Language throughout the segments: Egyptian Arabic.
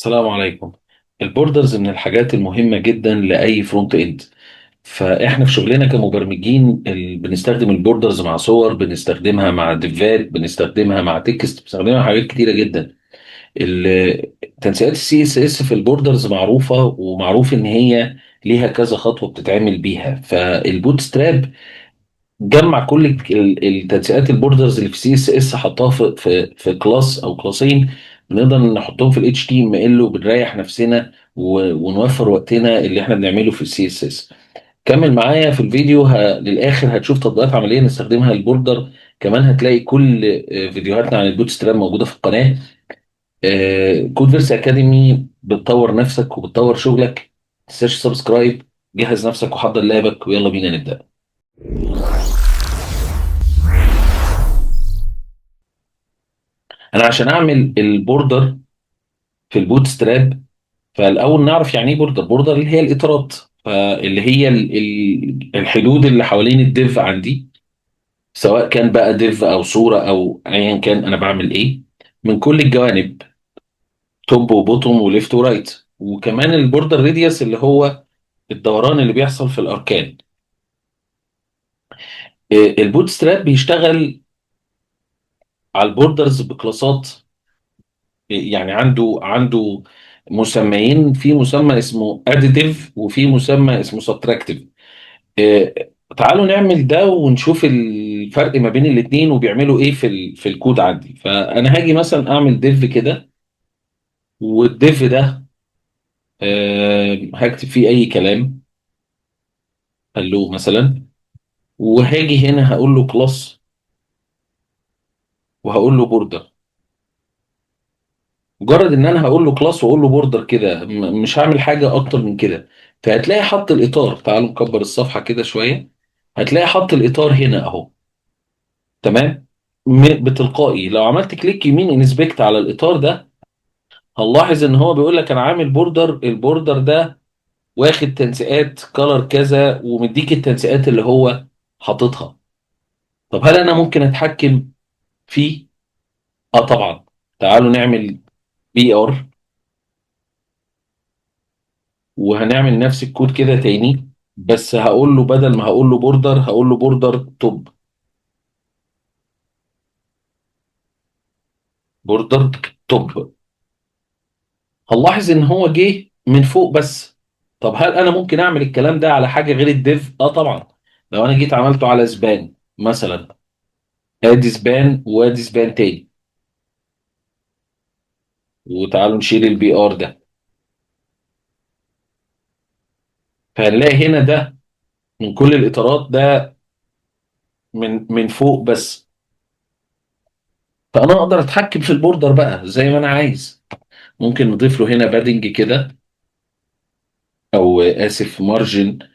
السلام عليكم. ال borders من الحاجات المهمة جدا لأي front end. فإحنا في شغلنا كمبرمجين بنستخدم ال borders مع صور، بنستخدمها مع div ات، بنستخدمها مع text، بنستخدمها مع حاجات كتيرة جدا. تنسيقات ال CSS في ال borders معروفة، ومعروف إن هي ليها كذا خطوة بتتعمل بيها. فال Bootstrap جمع كل التنسيقات ال borders اللي في CSS، حطها في class او class ين بنقدر نحطهم في ال HTML، وبنريح نفسنا ونوفر وقتنا اللي احنا بنعمله في ال CSS. كمل معايا في الفيديو للاخر، هتشوف تطبيقات عملية نستخدمها لل border. كمان هتلاقي كل فيديوهاتنا عن ال Bootstrap موجودة في القناة. Codeverse Academy بتطور نفسك وبتطور شغلك. ما تنساش subscribe، جهز نفسك وحضر lap ك، ويلا بينا نبدا. انا عشان اعمل ال border في ال Bootstrap، فالاول نعرف يعني ايه border. border اللي هي الاطارات، فاللي هي الحدود اللي حوالين ال div عندي، سواء كان بقى div او صوره او ايا كان انا بعمل ايه، من كل الجوانب، top و bottom و left و right. وكمان ال border radius اللي هو الدوران اللي بيحصل في الاركان. ال Bootstrap بيشتغل على ال borders ب class ات، يعني عنده مسميين، في مسمى اسمه additive وفي مسمى اسمه subtractive. تعالوا نعمل ده ونشوف الفرق ما بين الاثنين وبيعملوا ايه في الكود عندي. فانا هاجي مثلا اعمل div كده، وال div ده هكتب فيه اي كلام، hello مثلا، وهاجي هنا هقول له class وهقول له border. مجرد ان انا هقول له class واقول له border كده، مش هعمل حاجة اكتر من كده. فهتلاقي حط الاطار. تعالوا نكبر الصفحة كده شوية، هتلاقي حط الاطار هنا اهو، تمام، بتلقائي. لو عملت click يمين inspect على الاطار ده، هنلاحظ ان هو بيقول لك انا عامل border، ال border ده واخد تنسيقات color كذا، ومديك التنسيقات اللي هو حاططها. طب هل انا ممكن اتحكم فيه؟ طبعا. تعالوا نعمل br، وهنعمل نفس الكود كده تاني، بس هقول له بدل ما هقول له border هقول له border top، border top. هنلاحظ ان هو جه من فوق بس. طب هل انا ممكن اعمل الكلام ده على حاجة غير ال div؟ طبعا. لو انا جيت عملته على span مثلا، ادي span وادي span تاني، وتعالوا نشيل ال br ده، فهنلاقي هنا ده من كل الاطارات ده من فوق بس. فانا اقدر اتحكم في ال border بقى زي ما انا عايز. ممكن نضيف له هنا padding كده، او اسف margin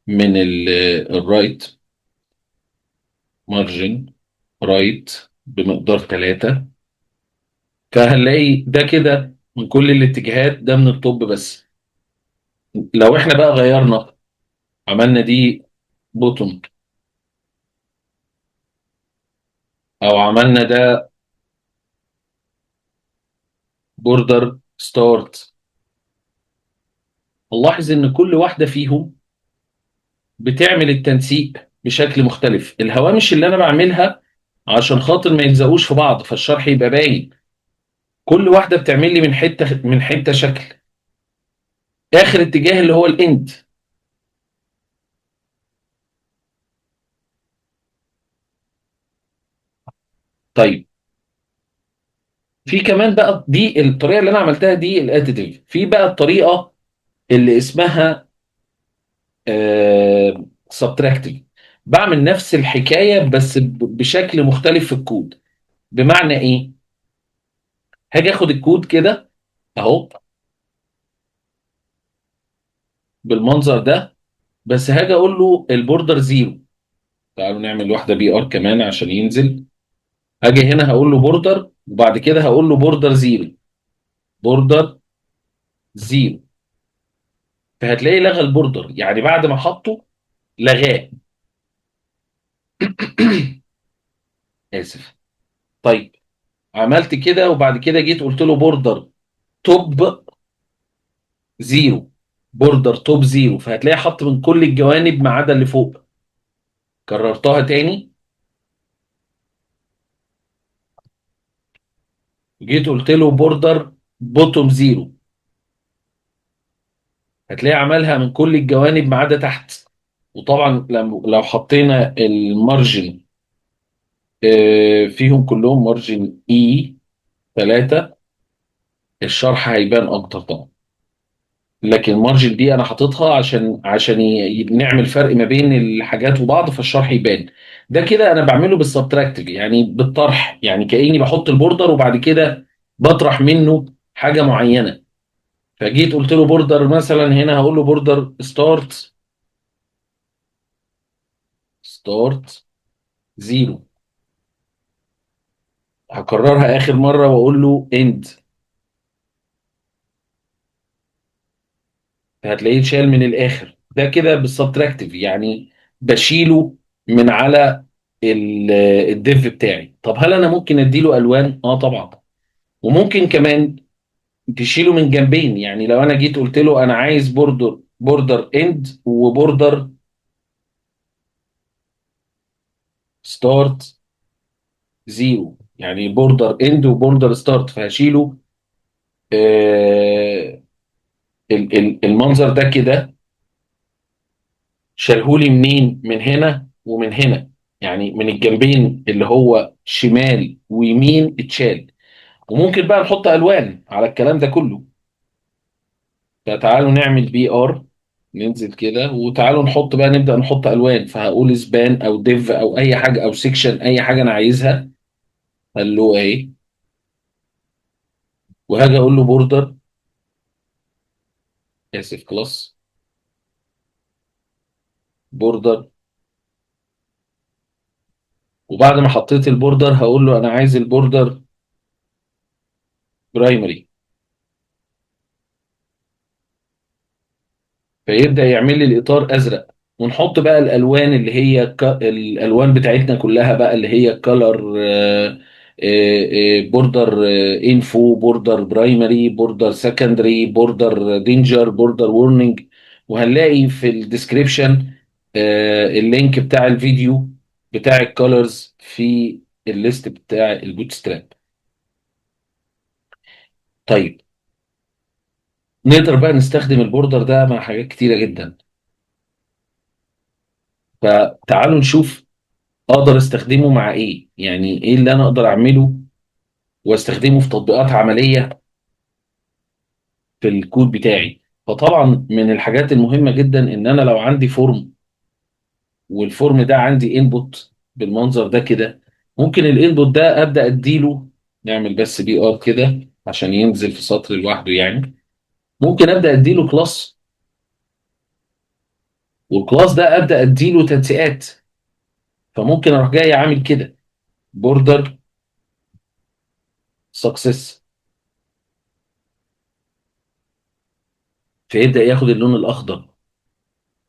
من ال right، margin right بمقدار 3. فهنلاقي ده كده من كل الاتجاهات، ده من ال top بس. لو احنا بقى غيرنا عملنا دي bottom، او عملنا ده border start، نلاحظ ان كل واحدة فيهم بتعمل التنسيق بشكل مختلف. الهوامش اللي انا بعملها عشان خاطر ما يلزقوش في بعض فالشرح يبقى باين، كل واحدة بتعمل لي من حتة شكل. اخر اتجاه اللي هو ال end. طيب في كمان بقى دي الطريقة اللي انا عملتها دي ال additive. في بقى الطريقة اللي اسمها subtractive. بعمل نفس الحكاية بس بشكل مختلف في الكود. بمعنى ايه؟ هاجي اخد الكود كده اهو بالمنظر ده، بس هاجي اقول له ال border zero. تعالوا نعمل واحدة br كمان عشان ينزل. هاجي هنا هقول له border، وبعد كده هقول له border zero، border zero. فهتلاقيه لغى ال border، يعني بعد ما حطه لغاه. اسف. طيب عملت كده وبعد كده جيت قلت له border top، zero، border top zero، فهتلاقي حط من كل الجوانب ما عدا اللي فوق. كررتها تاني، جيت قلت له border bottom zero، هتلاقيه عملها من كل الجوانب ما عدا تحت. وطبعا لو حطينا ال margin فيهم كلهم margin اي 3، الشرح هيبان اكتر طبعا. لكن ال margin دي انا حاططها عشان نعمل فرق ما بين الحاجات وبعض، فالشرح يبان. ده كده انا بعمله بال subtractive، يعني بالطرح، يعني كاني بحط ال border وبعد كده بطرح منه حاجة معينة. فجيت قلت له border مثلا هنا، هقول له border start zero، هكررها اخر مرة واقول له end، فهتلاقيه اتشال من الاخر. ده كده بال subtractive، يعني بشيله من على ال div بتاعي. طب هل انا ممكن اديله الوان؟ طبعا، وممكن كمان تشيله من جنبين. يعني لو انا جيت قلت له انا عايز border end و border start zero، يعني border end و border start، فهشيله، المنظر ده كده شالهولي منين؟ من هنا ومن هنا، يعني من الجنبين اللي هو شمال ويمين اتشال. وممكن بقى نحط الوان على الكلام ده كله. فتعالوا نعمل br، ننزل كده وتعالوا نحط بقى، نبدأ نحط الوان. فهقول span او div او اي حاجة او section، اي حاجة انا عايزها. قال له اهي، وهاجي اقول له border، اسف، class border. وبعد ما حطيت ال border هقول له انا عايز ال border primary، فيبدأ يعمل لي الإطار أزرق. ونحط بقى الألوان اللي هي الألوان بتاعتنا كلها بقى، اللي هي color، border، info، border primary، border secondary، border danger، border warning. وهنلاقي في ال description، ال link بتاع الفيديو بتاع ال colors في ال list بتاع ال Bootstrap. نقدر بقى نستخدم ال border ده مع حاجات كتيرة جدا. فتعالوا نشوف اقدر استخدمه مع ايه، يعني ايه اللي انا اقدر اعمله واستخدمه في تطبيقات عملية في الكود بتاعي. فطبعا من الحاجات المهمة جدا ان انا لو عندي form، وال form ده عندي input بالمنظر ده كده، ممكن ال input ده ابدا اديله، نعمل بس br كده عشان ينزل في سطر لوحده. ممكن ابدا اديله class، وال class ده ابدا اديله تنسيقات. فممكن اروح جاي عامل كده border success، فيبدا ياخد اللون الاخضر.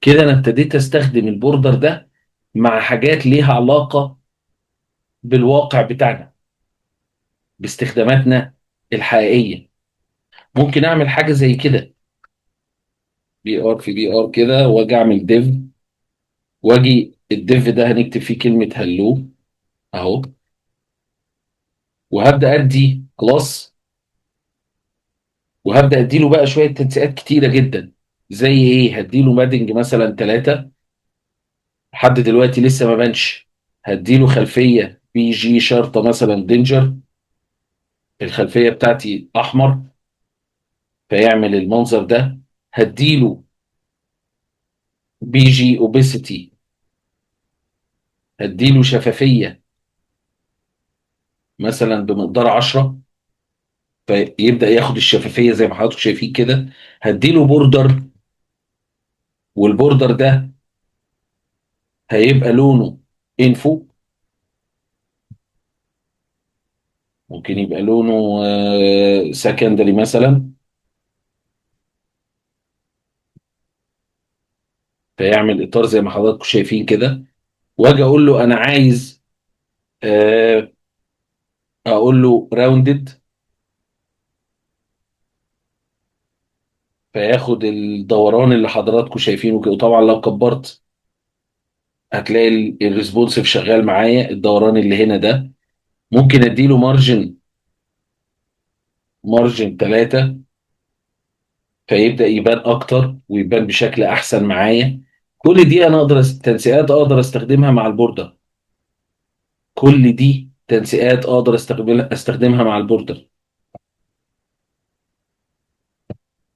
كده انا ابتديت استخدم ال border ده مع حاجات ليها علاقة بالواقع بتاعنا، باستخداماتنا الحقيقية. ممكن اعمل حاجة زي كده، br في br كده، واجي اعمل div، واجي ال div ده هنكتب فيه كلمة hello اهو، وهبدا ادي class، وهبدا ادي له بقى شوية تنسيقات كتيرة جدا. زي ايه؟ هدي له padding مثلا 3، لحد دلوقتي لسه ما بانش. هدي له خلفية bg شرطه مثلا danger، الخلفية بتاعتي احمر، فيعمل المنظر ده. هديله bg opacity، هديله شفافية مثلا بمقدار 10، فيبدا ياخد الشفافية زي ما حضراتكم شايفين كده. هديله border، وال border ده هيبقى لونه info، ممكن يبقى لونه secondary مثلا، فيعمل اطار زي ما حضراتكم شايفين كده. واجي اقول له انا عايز، اقول له rounded، فياخد الدوران اللي حضراتكم شايفينه كده. وطبعا لو كبرت هتلاقي ال responsive شغال معايا، الدوران اللي هنا ده. ممكن اديله margin 3 فيبدأ يبان اكتر ويبان بشكل احسن معايا. كل دي انا اقدر تنسيقات اقدر استخدمها مع ال border. كل دي تنسيقات اقدر استخدمها مع ال border.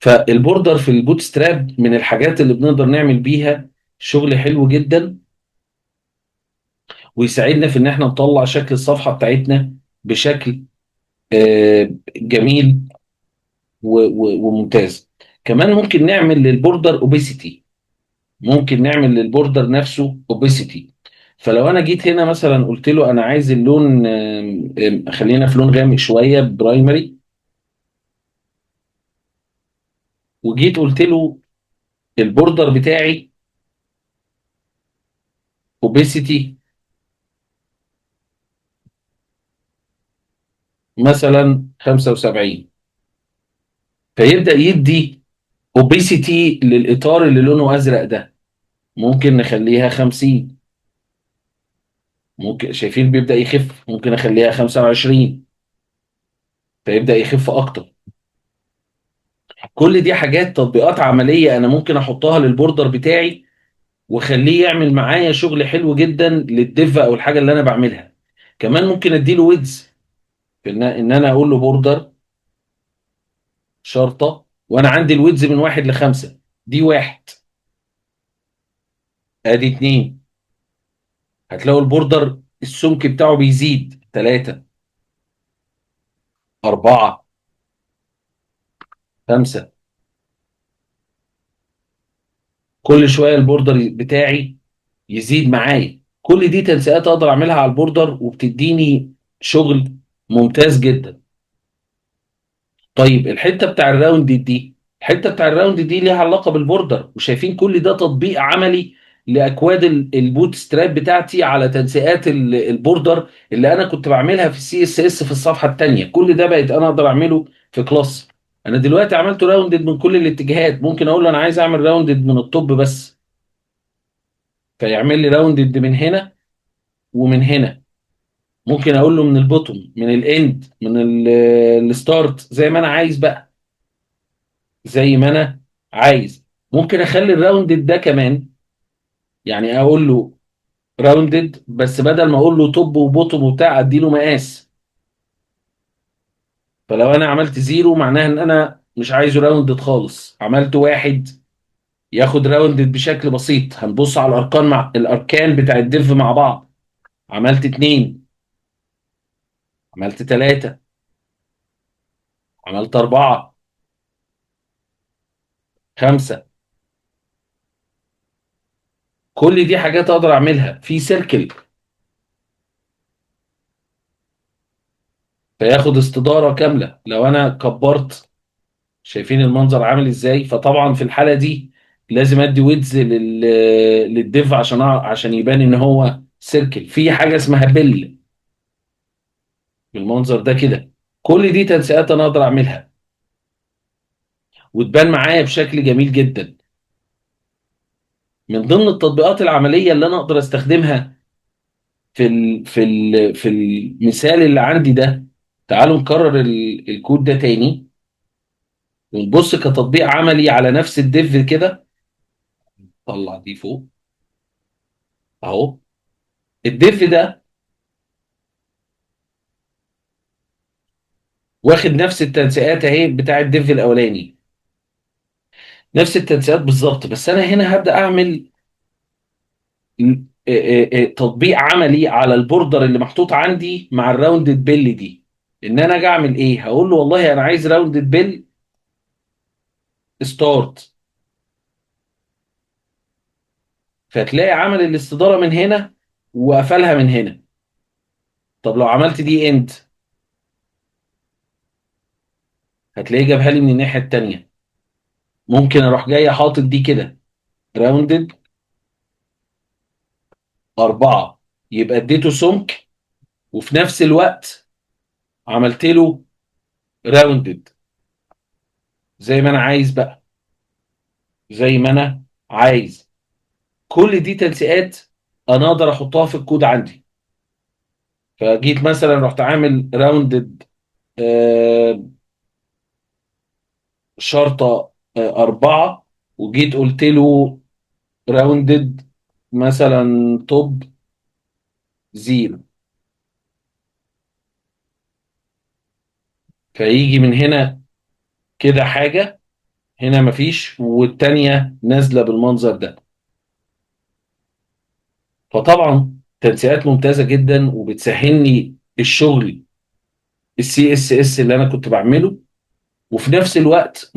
فال border في ال Bootstrap من الحاجات اللي بنقدر نعمل بيها شغل حلو جدا، ويساعدنا في ان احنا نطلع شكل الصفحة بتاعتنا بشكل جميل وممتاز. كمان ممكن نعمل لل border opacity، ممكن نعمل لل border نفسه opacity. فلو انا جيت هنا مثلا قلت له انا عايز اللون، آم، آم، خلينا في لون غامق شوية primary، وجيت قلت له ال border بتاعي opacity مثلا 75، فيبدأ يدي opacity للإطار اللي لونه أزرق ده. ممكن نخليها 50، ممكن شايفين بيبدأ يخف، ممكن أخليها 25 فيبدأ يخف أكتر. كل دي حاجات تطبيقات عملية أنا ممكن أحطها لل border بتاعي وأخليه يعمل معايا شغل حلو جدا لل div أو الحاجة اللي أنا بعملها. كمان ممكن أديله width، إن أنا أقول له border شرطة، وأنا عندي ال width من 1 ل5، دي 1 أدي 2، هتلاقوا ال border السمك بتاعه بيزيد 3 4 5، كل شوية ال border بتاعي يزيد معايا. كل دي تنسيقات أقدر أعملها على ال border وبتديني شغل ممتاز جدا. طيب الحتة بتاع ال round دي، الحتة بتاع ال round دي ليها علاقة بال border، وشايفين كل ده تطبيق عملي لأكواد ال Bootstrap بتاعتي على تنسيقات ال border اللي أنا كنت بعملها في السي اس اس في الصفحة التانية. كل ده بقيت أنا أقدر أعمله في class. أنا دلوقتي عملته rounded من كل الاتجاهات، ممكن أقول له أنا عايز أعمل rounded من ال top بس، فيعمل لي rounded من هنا ومن هنا. ممكن أقول له من ال bottom، من ال end، من ال start، زي ما أنا عايز بقى، زي ما أنا عايز. ممكن أخلي ال rounded ده كمان، يعني أقول له rounded بس بدل ما أقول له top و bottom وبتاع أدي له مقاس. فلو أنا عملت 0 معناها إن أنا مش عايزه rounded خالص، عملت 1 ياخد rounded بشكل بسيط. هنبص على الأرقام مع الأركان بتاع ال div مع بعض. عملت 2، عملت 3، عملت 4، 5. كل دي حاجات أقدر أعملها في circle، فياخد استدارة كاملة. لو أنا كبرت، شايفين المنظر عامل إزاي؟ فطبعا في الحالة دي لازم أدي width لل div عشان يبان إن هو circle. في حاجة اسمها bell بالمنظر ده كده. كل دي تنسيقات أنا أقدر أعملها وتبان معايا بشكل جميل جدا. من ضمن التطبيقات العملية اللي أنا أقدر أستخدمها في المثال اللي عندي ده، تعالوا نكرر الكود ده تاني ونبص كتطبيق عملي على نفس ال div كده. طلع دي فوق اهو. ال div ده واخد نفس التنسيقات اهي بتاع ال div الاولاني، نفس التنسيقات بالظبط، بس انا هنا هبدأ اعمل تطبيق عملي على ال border اللي محطوط عندي مع ال rounded bell دي. ان انا اجي اعمل ايه؟ هقول له والله انا عايز rounded bell start، فتلاقي عمل الاستدارة من هنا وقفلها من هنا. طب لو عملت دي end هتلاقيه جابها لي من الناحية التانية. ممكن اروح جاي حاطط دي كده rounded 4، يبقى اديته سمك وفي نفس الوقت عملت له rounded زي ما انا عايز بقى. زي ما انا عايز. كل دي تنسيقات انا اقدر احطها في الكود عندي. فجيت مثلا رحت عامل rounded شرطة 4، وجيت قلت له rounded مثلا top 0، فيجي من هنا كده حاجة، هنا مفيش، والتانية نازلة بالمنظر ده. فطبعا تنسيقات ممتازة جدا وبتسهلني الشغل ال CSS اللي انا كنت بعمله، وفي نفس الوقت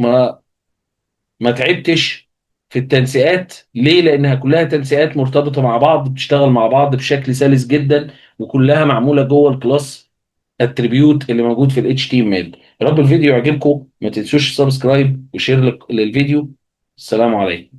ما تعبتش في التنسيقات. ليه؟ لانها كلها تنسيقات مرتبطة مع بعض، بتشتغل مع بعض بشكل سلس جدا، وكلها معمولة جوه ال class attribute اللي موجود في ال HTML. يا رب الفيديو يعجبكم، ما تنسوش subscribe و share للفيديو. السلام عليكم.